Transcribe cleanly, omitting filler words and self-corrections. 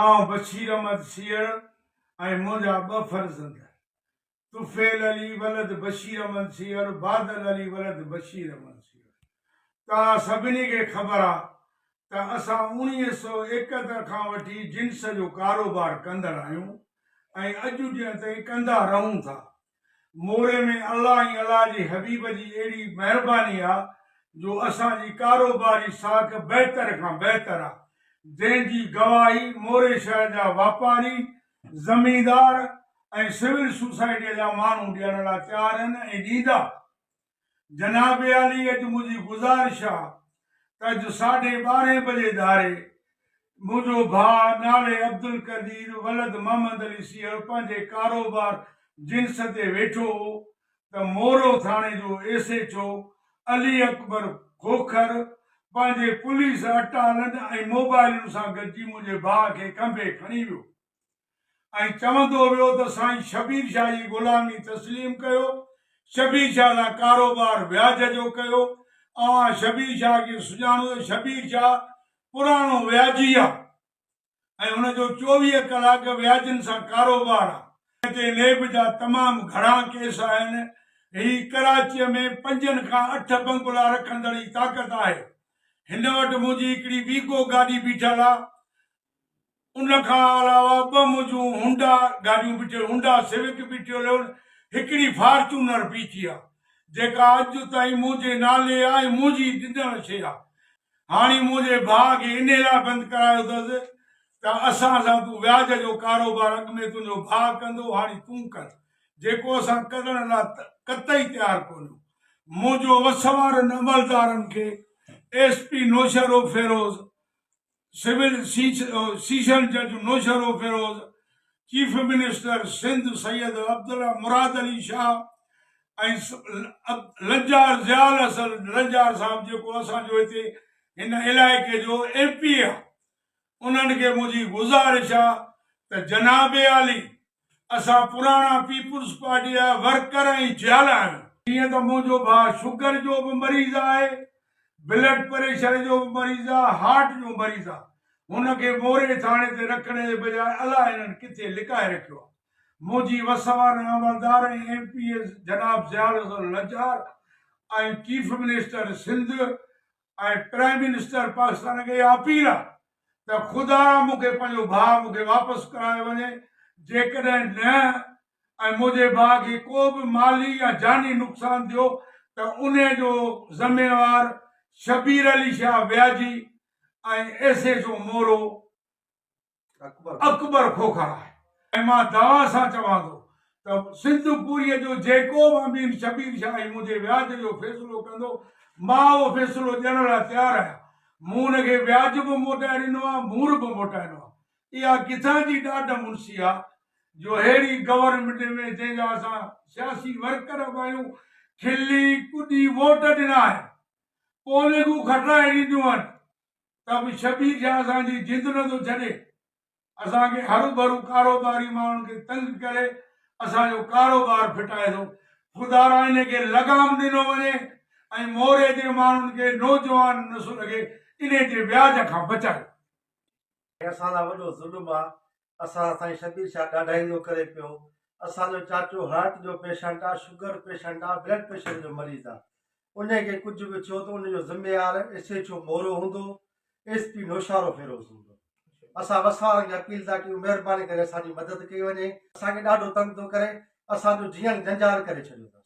آئون بشير احمد سيهڙ ۽ منهنجا ٻه فرزند طفيل علي ولد بشير احمد سيهڙ، بادل علي ولد بشير احمد سيهڙ. توهان سڀني کي خبر آ ته اسان 1971 کان وٺي جنس جو ڪاروبار ڪندڙ آهيون ۽ اڄ ڏينهن تائين ڪندا رهون ٿا. موري ۾ الله ۽ الله جي حبيب جي اهڙي مهرباني آ جو اسان جي ڪاروباري ساک بهتر کان بهتر آ، جنهن جي گواهي موري شهر جا واپاري، زميندار ۽ سول سوسائٽيء جا ماڻهو ڏيڻ لاء تيار آهن ۽ ڏيندا. جناب عالي اڄ منهنجي گذارش آ ته اڄ ساڍي ٻارهين بجي ڌاري منهنجو ڀاء نالي عبدالقدير ولد محمد علي سيهڙ پنهنجي ڪاروبار جنس تي ويٺو هو ته مورو ٿاڻي جو S H O Ali Akbar Khokhar پنهنجي پوليس اٽالن ۽ موبائلن سان گڏجي منهنجي ڀاء کي کنڀي کڻي ويو. ۽ چوندو ويو ته سائين شبير شاهه جي غلامي تسليم ڪيو، شبير شاهه سان ڪاروبار وياج جو ڪيو، اوهان شبير شاهه کي سڃاڻو ته شبير شاهه پراڻو وياجي آ ۽ هن جو 24 ڪلاڪ وياجين سان ڪاروبار آ. هن تي نيب جا تمام گهڻا ڪيس آهن، هي ڪراچيء ۾ پنجن کان اٺ بنگلا رکندڙ هي طاقت آهي، هن وٽ منهنجي هڪڙي ويگو گاڏي بيٺل آ، ان کان علاوه ٻه منهنجون هونڊا گاڏيون بيٺل هونڊا سوڪ بيٺل هن هڪڙي فارچونر بيٺي آ جيڪا اڄ تائين منهنجي نالي آ ۽ منهنجي ڏنل شي آ هاڻي منهنجي ڀاء کي انهي لاء بند ڪرايو اٿس ته اسان سان تون وياج جو ڪاروبار اڳ ۾ تنهنجو ڀاء ڪندو هاڻي تون ڪر جيڪو اسان ڪرڻ لاء قطعي تيار ڪونهيون منهنجو وس وارن عملدارن کي S P Naushahro Feroze civil session جج Naushahro Feroze, chief minister Sindh Syed Abdullah Murad Ali Shah ۽ Lanjar Zia ul Hassan Lanjar صاحب جيڪو اسان جو هتي هن علائقي جو ايم پي اي آ انهن کي منهنجي گذارش آ ته جناب عالي اسان پراڻا پيپلز پارٽي جا ورڪر ۽ جيالا آهيون. جيئن ته منهنجو ڀاء شگر جو به مريض آهي، بلڊ پريشر جو به مريض آهي، هارٽ جو مريض آهي. هن کي موري ٿاڻي تي رکڻ جي بجاء الاء هنن ڪٿي لڪائي رکيو آهي. منهنجي وس وارن عملدار ۽ ايم پي اي جناب Zia ul Hassan Lanjar ۽ chief minister Sindh ۽ prime minister Pakistan کي اها اپيل آ ته خدارا مون کي پنهنجو ڀاء مون کي واپس ڪرايو وڃي جيڪڏهن نه ۽ منهنجي ڀاء کي ڪو به مالي يا جاني نقصان ٿيو ته انهي جو ذميوار شبير علي شاهه وياجي ۽ S H O Moro Akbar Khokhar آهي ۽ مان دعويٰ سان چوان ٿو ته سنڌ پوريء جو جيڪو به امين شبير شاهي منهنجي وياج جو فيصلو ڪندو، مان اهو فيصلو ڏيڻ لاء تيار آهيان. مون ان کي وياج به موٽائي ڏنو آهي، مور به موٽائي ڏنو آهي. اها ڪٿان جي ڏاڍ منسي آهي جو ههڙي گورنمينٽ ۾ جنهن جا اسان سياسي ورڪر به آهيون، کلي ڪڏي ووٽ ڏنا آهن، پولنگون کٽرائي ڏنيون آهن، ته به شبير شاهه اسان جي جند نه ٿو ڇڏي، اسان کي هروڀرو ڪاروباري ماڻهن کي تنگ ڪري اسان جو ڪاروبار ڦٽائي ٿو، خدارا ان کي لغام ڏنو وڃي ۽ موري جي ماڻهن کي نوجوان نسل کي انهي جي وياج کان بچايو. هي اسان سان وڏو ظلم آ اسان سان سائين شبير شاهه ڏاڍائي ٿو ڪري پيو اسان جو چاچو هارٽ جو پيشنٽ آ شگر پيشنٽ آ بلڊ پريشر جو مريض آ انهي کي ڪجهه به ٿيو ته ان جو ذميوار ايس ايڇ او مورو هوندو، ايس پي نوشهرو فيروز هوندو. اسان وس وارن کي اپيل ٿا ڪيون مهرباني ڪري اسان جي مدد ڪئي وڃي. اسان کي ڏاڍو تنگ ٿو ڪري اسان جو جيئڻ جنجال ڪري ڇڏيو اٿس.